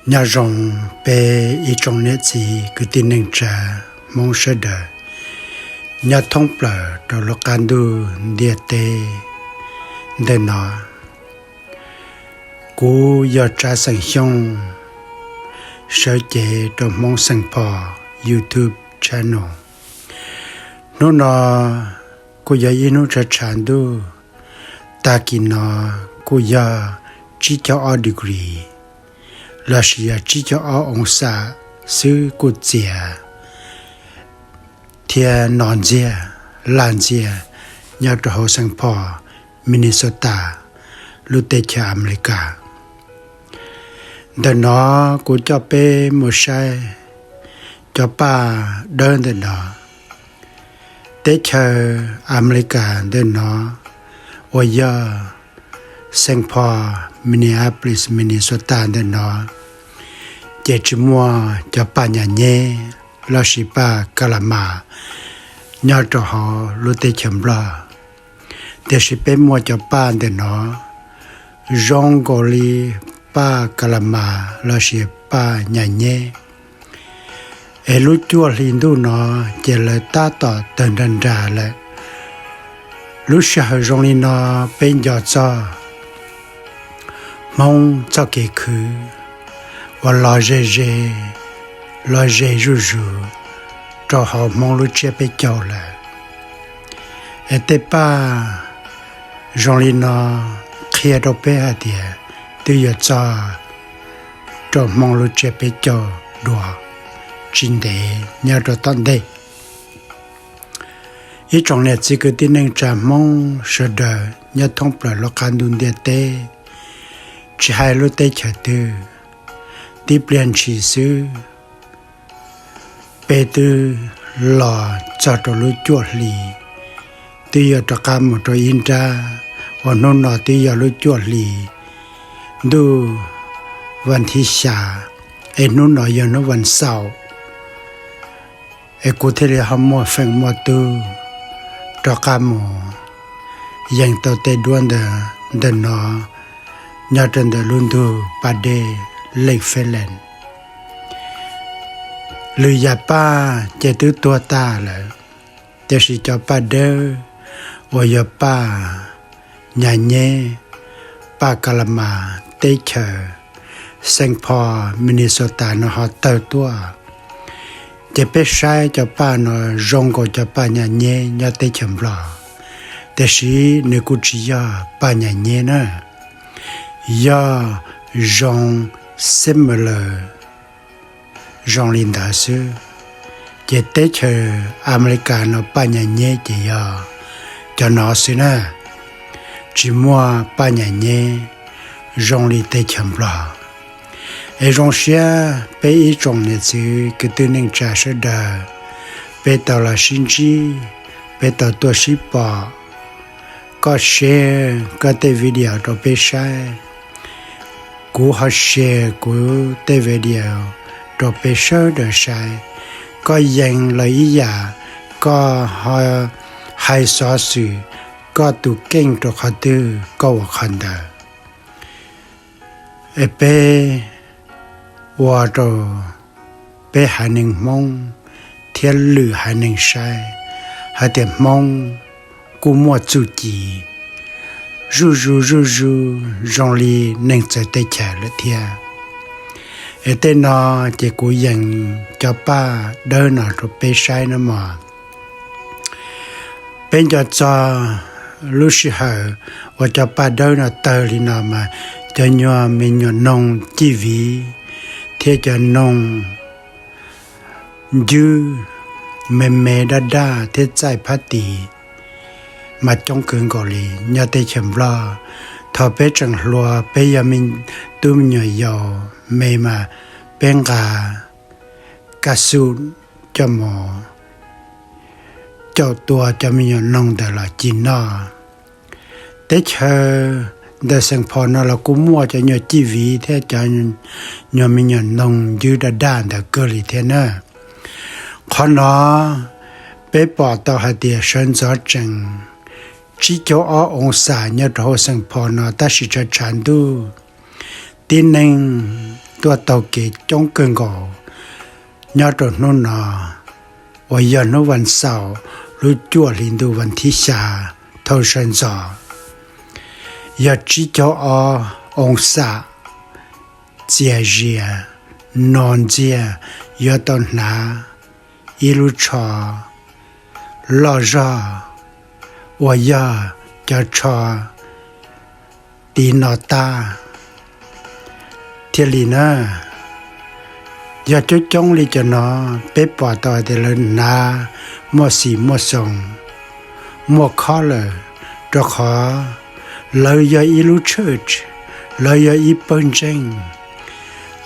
Nyob zoo peb ib tsoom niam txiv kwv tij neej tsa Hmoob sawv daws nyob thoob plaws rau lub qab ntuj ntiaj teb ntawm no. Kuv yog Tsav Xeem Xyooj, sawv cev rau Hmoob Xeem Phos YouTube channel. Hnub no kuj yog ib hnub tshav tshav ntuj, tag kis no kuj yog tsib caug ob degree lossis yog tsib caug ob oo xas xwb kuj txias thiab no ntxiag laj ntxiag nyob rau hauv Xeem Phos Minnesota lub teb chaws Amelikas. Ntawm no kuv coj peb mus saib cov paj dawb ntawm no. Teb chaws Amelikas ntawm no uas yog Xeem Phos Minneapolis Minnesota ntawm no ces tsis muaj cov paj nyas nyeb lossis paj kas las mas nyob rau hauv lub teb chaws Nplog. Tiam sis peb muaj cov paj ntawm no zoo nkaus li paj kas las mas lossis paj nyas nyeb. Es lub cuaj hli ntuj no ces lawv tab tom tawg nra nra lawm. Lub sij hawm zoo li no peb nco txog Hmoob txoj kev khwv uas los ze ze, los ze zuj zus rau hauv Hmoob lub tsiab peb caug lawm. Es tej paj zoo li no qhia rau peb hais tias twb yuav txog rau Hmoob lub tsiab peb caug dua tsis ntev nyob rau tom ntej. Ib tsoom niam txiv kwv tij neej tsa Hmoob sawv daws nyob thoob plaws lub qab ntuj ntiaj teb, tsis hais lub teb chaws twg, tib pliag ntshis xwb peb twb los txog rau lub cuaj hli, twb yuav rov qab mus rau ib nrab uas hnub no twb yog lub cuaj hli ntuj vas thib xya, es hnub no yog hnub vas xaum. Es kuv thiaj li ho muaj feem muaj tub rov qab mus yees tau tej duab ntawm no nyob rau ntawm lub ntug pas dej Lake Felan. Lwm yam paj ces twb tuag tag lawm, tiam sis cov paj dawb uas yog paj nyas nyeb, paj kas las mas teb chaws Xeem Phos Minnesota no ho tawg tuaj. Ces peb saib cov paj no zoo nkaus cov paj nyas nyeb nyob teb chaws Nplog, tiam sis nws kuj tsis yog paj nyas nyeb na, yog zoo similar zoo li ntawd xwb. Ces teb chaws Amelikas no paj nyas nyeb ces yog cov no xwb na, tsis muaj paj nyas nyeb zoo li teb chaws Nplog. Es zoo siab peb ib tsoom niam txiv kwv tij neej tsa sawv daws, peb tau los sib ntsib, peb tau tuaj sib pom. Koj share koj tej video rau peb saib, kuv ho share kuv tej video rau peb sawv daws saib. Koj yees los ib yam, koj ho hais xov xwm koj tus kheej rau qhov twg koj ua qhov ntawd. Es peb ua rau peb haiv neeg Hmoob thiab lwm haiv neeg saib hais tias Hmoob kuj muaj txuj ci zuj zus zuj zus zoo li neeg txawv teb chaws lawm thiab. Es tej no ces kuv yees cov paj dawb no rau peb saib no mog. Peb nco txog lub sij hawm uas cov paj dawb no tawg li no mas cov nyuag me nyuam noog cij viv thiab cov noog ncwb me me daj daj thiab txaij phab tis mas coob kawg nkaus li nyob teb chaws Nplog. Thaum peb tseem hluas peb yog me tub me nyuam yaus me mas peb nqa kas xu coj mus caum tua cov me nyuam noog ntawd los ci noj. Teb chaws ntawm Xeem Phos no los kuj muaj cov nyuag cij viv thiab cov nyuag me nyuam noog ncwb daj daj ntawd kawg li thiab na. Qhov no peb pom tau hais tias sawv ntxov tsees tsib caug ob oo xas nyob rau hauv Xeem Phos no tab sis tshav tshav ntuj, tib neeg tuaj taug kev coob kawg nkaus nyob rau hnub no uas yog hnub vas xaum lub cuaj hli ntuj vas thib xya thaum sawv ntxov, yog tsib caug ob oo xam txias zias, no ntxiag yuav tau hnav ib lub tsho loj zog uas yog cov tsho tiv no tag thiaj li na. Yog coob coob li cov no, peb pom tau hais tias lawv hnav muaj xim muaj xoo, muaj khob lawm, rau qhov lawv yog ib lub church, lawv yog ib pawg ntseeg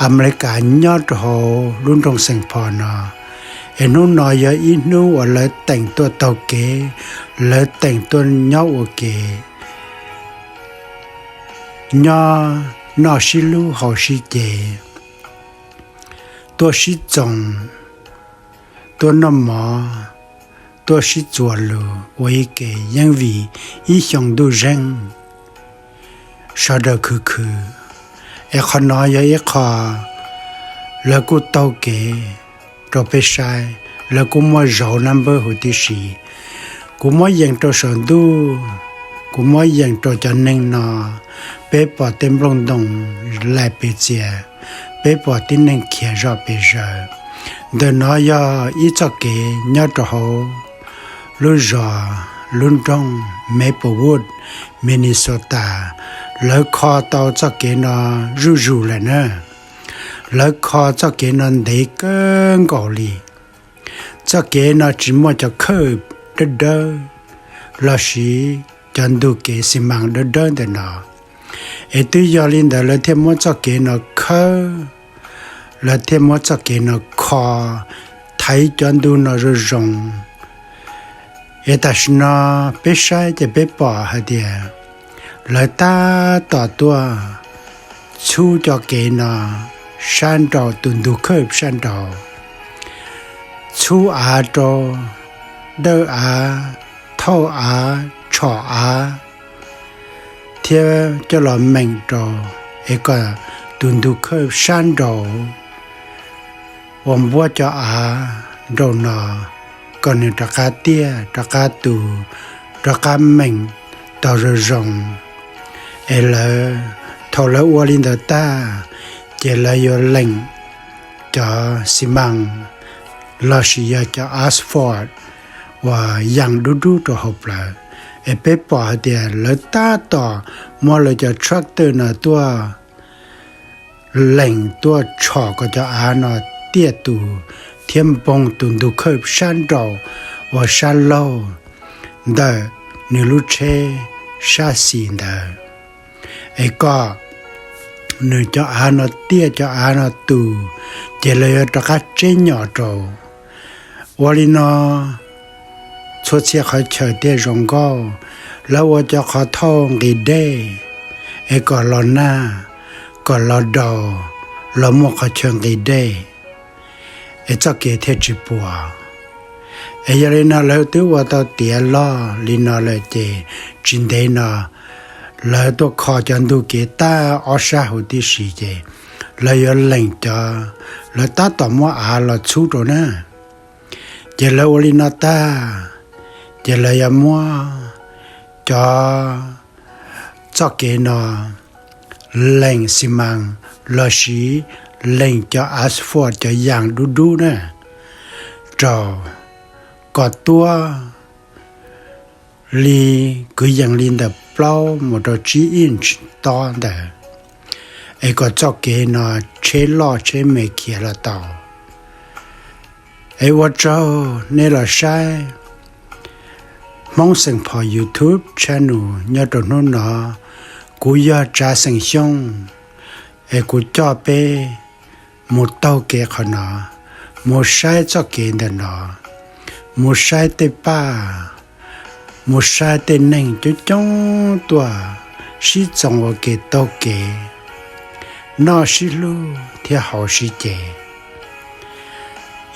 Amelikas nyob rau hauv lub nroog Xeem Phos no. Es hnub no yog ib hnub uas lawv teem tuaj taug kev, lawv teem tuaj nyob ua ke, nyob noj sib hlub haus sib ce, tuaj sib txoos, tuaj noj mov, tuaj sib txuas lus ua ib ke yeej vim ib xyoo ntuj zeeg sawv daws khwv khwv. Es qhov no yog ib qho lawv kuj taug kev rau peb saib, lawv kuj muaj zauv nab npawb huv tib si. Kuv muab yees rau saum ntuj, kuv muab yees rau cov neeg no, peb pom tej nplooj ntoo lais pes txias, peb pom tib neeg khiav zoj pes zaws. Ntawm no yog ib txoj kev nyob rau hauv lub zos, lub nroog Maplewood, Minnesota. Lawv kho tau txoj kev no zuj zus lawm na. Lawv kho txoj kev no ntev kawg nkaus li. Txoj kev no tsis muaj cov khawj dawb dawb lossis cov ntug kev xi mas dawb dawb ntawm no. Es twb yog li ntawd lawv thiaj muab txoj kev no khawb, lawv thiaj muab txoj kev no kho, thaiv cov ntug no zoo zoo. Es tam sim no peb saib ces peb pom hais tias lawv tab tom tuaj txhub cov kev no sab nraud, tus ntug khawj sab nraud, txhub av rau, dawj av, thauj av, tshom av, thiab coj los meem rau, es kom tus ntug khawj sab nraud uas npuab cov av nraum no, kom nws rov qab tiaj, rov qab tu, rov qab meem tau zoo zoo. Es lawv, thaum lawv ua li ntawd tag, ces lawv yuav leem cov xi mas lossis yog cov asphalt uas yas dub dub rau hauv plawv. Es peb pom hais tias lawv tab tom muab lawv cov tractor no tuaj leem, tuaj tshom kom cov av no tiaj tus thiab npoog tus ntug khawj sab nraud uas sab laug ntawm nws lub tsheb sab xis ntawd, es kom nws cov av no tiaj, cov av no tus, ces lawv yuav rov qab tseb nyom rau. Ua li no txhua txhia qhov chaw thiaj zoo nkauj. Lawv ua cov qhov thauj nqis dej, es kom los nag, kom los daus, los muaj qhov chaw nqis dej, es txoj kev thiaj tsis puas. Es yog li no lawv twb ua tau tiav loj li no lawm ces tsis ntev no lawv tuaj kho cov ntug kev tag ob sab huv tib si ces lawv yuav leem cov, lawv tab tom muab av los txhub rau na. Ces lawv ua li no tag, ces lawv yuav muab cov txoj kev no leem xi mas lossis leem cov asphalt, cov yas dub dub na, rau kom tuab li kwv yees li ntawm plaub mus rau tsib inch tob ntawd, es kom txoj kev no tsheb loj tsheb me khiav los tau. Es ua tsaug nej los saib Hmoob Xeem Phos YouTube channel nyob rau hnub no. Kuv yog Tsav Xeem Xyooj, es kuv coj peb mus taug kev qhov no, mus saib txoj kev ntawm no, mus saib tej paj, mus saib tej neeg coob coob tuaj sib txoos ua ke taug kev, noj sib hlub thiab haus sib ce.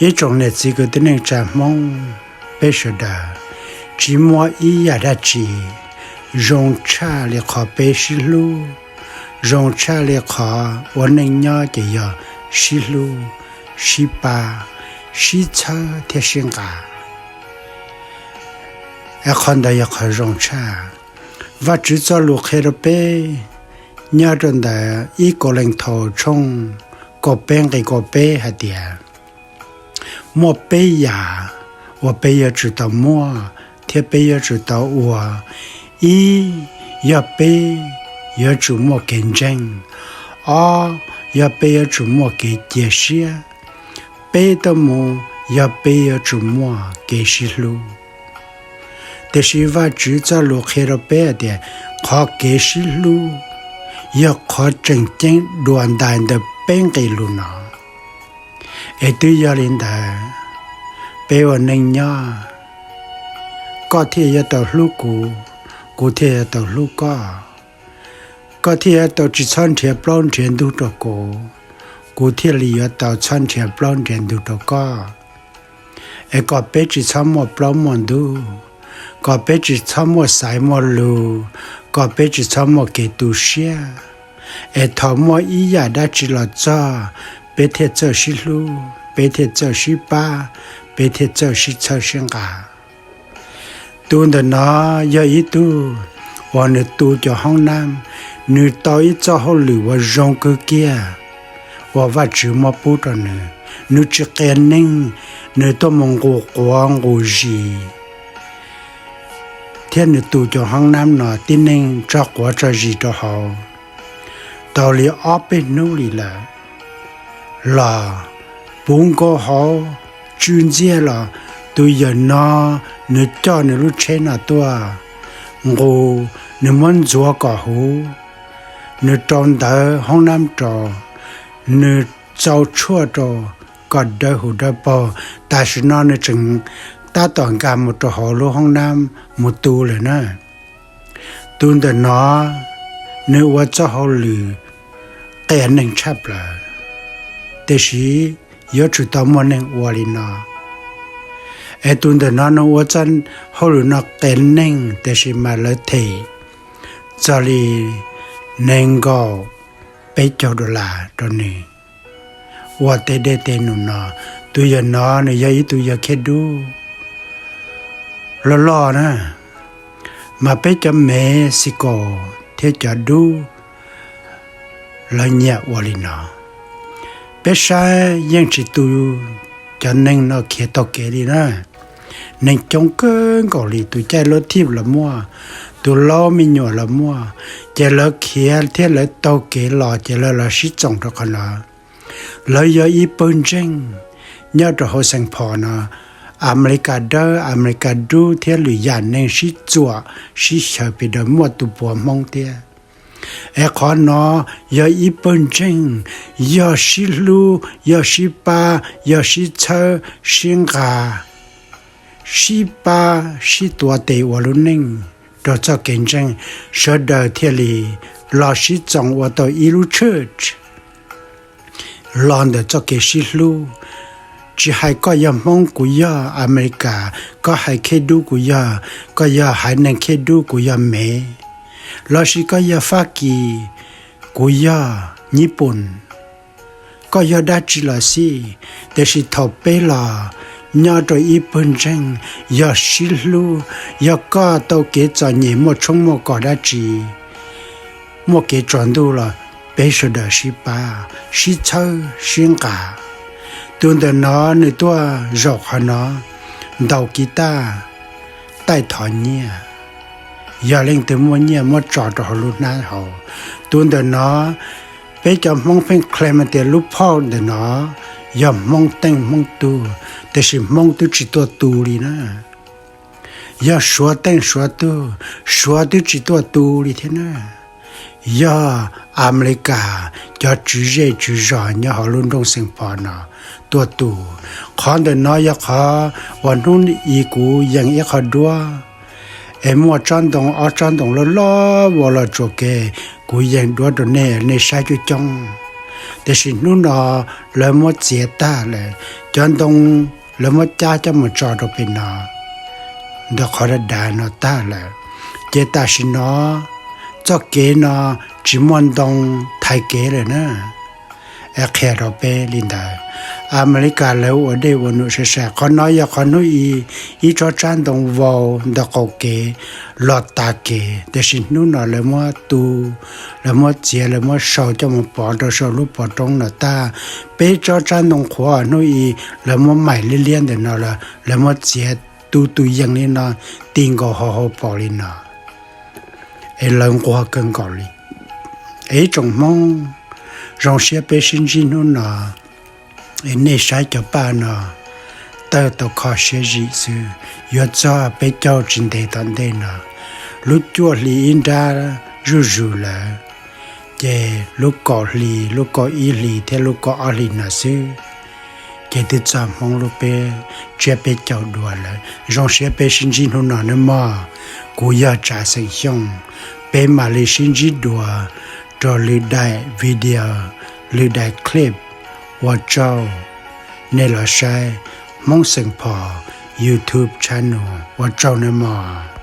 Ib tsoom niam txiv kwv tij neej tsa Hmoob, peb sawv daws tsis muaj ib yam dab tsi zoo tshaj li qhov peb sib hlub, zoo tshaj li qhov ua neej nyob ces yog sib hlub, sib pab, sib txhawb thiab sib nqa. Es qhov ntawd yog qhov zoo tshaj. Vajtswv txoj lus qhia rau peb nyob rau ntawm ib Kauleethaus tshooj kaum peb nqe kaum peb hais tias, muaj peb yam uas peb yuav tsum tau muaj thiab peb yuav tsum tau ua. Ib, yog peb yuav tsum muaj kev ntseeg. Ob, yog peb yuav tsum muaj kev cia siab. Peb tuaj mus, yog peb yuav tsum muaj kev sib hlub. Tiam sis Vajtswv txoj lus qhia rau peb hais tias qhov kev sib hlub yog qhov tseem ceeb dua ntais ntawm peb nqe lus no. Es twb yog li ntawd, peb ua neej nyob, koj thiaj yuav tau hlub kuv, kuv thiaj yuav tau hlub koj. Koj thiaj yuav tau tsis txhob nrhiav plaub nrhiav ntug rau kuv, kuv thiaj li yuav tau txhob nrhiav plaub nrhiav ntug rau koj. Es kom peb tsis txhob muaj plaub muaj ntug, kom peb tsis txhob muaj xaiv muaj lus, kom peb tsis txhob muaj kev tu siab. Es thaum muaj ib yam dab tsi los txog, peb thiaj txawj sib hlub, peb thiaj txawj sib pab, peb thiaj txawj sib txhawb sib nqa. Tus ntawm no yog ib tug uas nws tu cov hoob nab, nws tau ib txoj hauj lwm uas zoo kawg kiag uas Vajtswv muab pub rau nws. Nws tsis qias neeg, nws tuaj mus nqus quav nqus zis, thiab nws tu cov hoob nab no tib neeg tso quav tso zis rau hauv tau li ob peb hnub li lawm los puv nkaus hauv tsw ntxiag los tus yawm no nws coj nws lub tsheb no tuaj nqus, nws muab ntxuav kom huv, nws rau ntawv hoob nab rau, nws txau tshuaj rau kom dawb huv dawb paug. Tam sim no nws tseem tab tom nkag mus rau hauv lub hoob nab mus tu lawm na. Tus ntawm no nws ua txoj hauj lwm qias neeg tshaj plaws, tiam sis yuav tsum tau muaj neeg ua li no. Es tus ntawm no nws ua txoj hauj lwm no qias neeg, tiam sis mas lawv them txog li nees nkaum peb caug dollar rau nws ua tej dej tej num no. Tus yawg no nws yog ib tug yawg khiab dub loj loj na, mas peb cov Mexico thiab cov dub lawv nyiam ua li no. Peb saib yeej tsis tu cov neeg no khiav taug kev li na. Neeg coob kawg nkaus li, tus caij laub thij los muaj, tus laub me nyuam los muaj, ces lawv khiav thiab lawv taug kev los ces lawv los sib txoom rau qhov no. Lawv yog ib pawg ntseeg nyob rau hauv Saint Paul no, Amelikas dawb, Amelikas dub thiab lwm yam neeg sib txuam sib xyaw pes daws, muaj tus puav Hmoob thiab. Es qhov no yog ib pawg ntseeg, yog sib hlub, yog sib pab, yog sib txhawb sib nqa, sib pab sib tuav tes ua lub neej rau txoj kev ntseeg, sawv daws thiaj li los sib txoom ua tau ib lub church los ntawm txoj kev sib hlub. Tsis hais koj yog Hmoob kuv yog Amelikas, koj hais Khej Dub kuv yog, koj yog haiv neeg Khej Dub kuv yog Mev, lossis koj yog Fab Kis kuv yog Nyij Pooj, koj yog dab tsi los xij, tiam sis thaum peb los nyob rau ib pawg ntseeg, yog sib hlub, yog koj tau kev txom nyem muaj tshoob muaj kos dab tsi, muaj kev tsaus ntuj los peb sawv daws sib pab, sib txhawb, sib nqa. Tus ntawm no nws tuaj zaum qhov no ntaus kiv taj, taij thov nyiaj, yog leej twg muaj nyiaj muab tso rau hauv lub hnab hauv. Tus ntawm no peb cov Hmoob pheej claim tias lub phauj ntawm no yog Hmoob teej Hmoob tug, tiam sis Hmoob twb tsis tuaj tu li na. Yog Suav teej Suav tug, Suav twb tsis tuaj tu li thiab na. Yog Amelikas cov tswv zej tswv zos nyob hauv lub nroog Saint Paul no tuaj tu. Qhov ntawm no yog qhov uas hnub i kuv yees ib qho duab, es muaj tsob ntoo, ob tsob ntoo loj loj vau los tsuam kev, kuv yees duab rau nej, nej saib coob coob. Tiam sis hnub no lawv muab txiav tag lawm, cov ntoo lawv muab cab coj mus tso rau pem no, ntawm qhov dav dav no tag lawm. Ces tam sim no txoj kev no tsis muaj ntoo thaiv kev lawm na. Qhia rau peb li ntawd. Amelikas lawv ua dej ua num sai sai. Qhov no yog qhov hnub i, ib tsob tsab ntoo vau ntawm qaum kev los tav kev, tiam sis hnub no lawv muab tu, lawv muab txiav, lawv muab sau coj mus pov rau saum lub pov roob no tag. Peb tsob tsab ntoo qhuav hnub i lawv muab maim liab liab ntawm no los lawv muab txiav tu tu yees li no, ti nkaus hauv hauv paus li no, es lawv nquag kawg nkaus li. Es ib tsoom Hmoob, zoo siab peb sib ntsib hnub no, es nej saib cov paj no tawg tau kho siab zim xwb, yuav txog peb caug tsis ntev tom ntej no, lub cuaj hli ib nrab zuj zus lawm, ces lub kaum hli, lub kaum ib hli thiab lub kaum ob hli no xwb, ces twb txog Hmoob lub peb tsiab peb caug dua lawm. Zoo siab peb sib ntsib hnub no nawb mog. Kuv yog Tsav xeem Xyooj, peb mam li sib ntsib dua rau lwm daim video, lwm daim clip. Ua tsaug nej los saib Hmoob xeem Phos YouTube channel, ua tsaug nawb mog.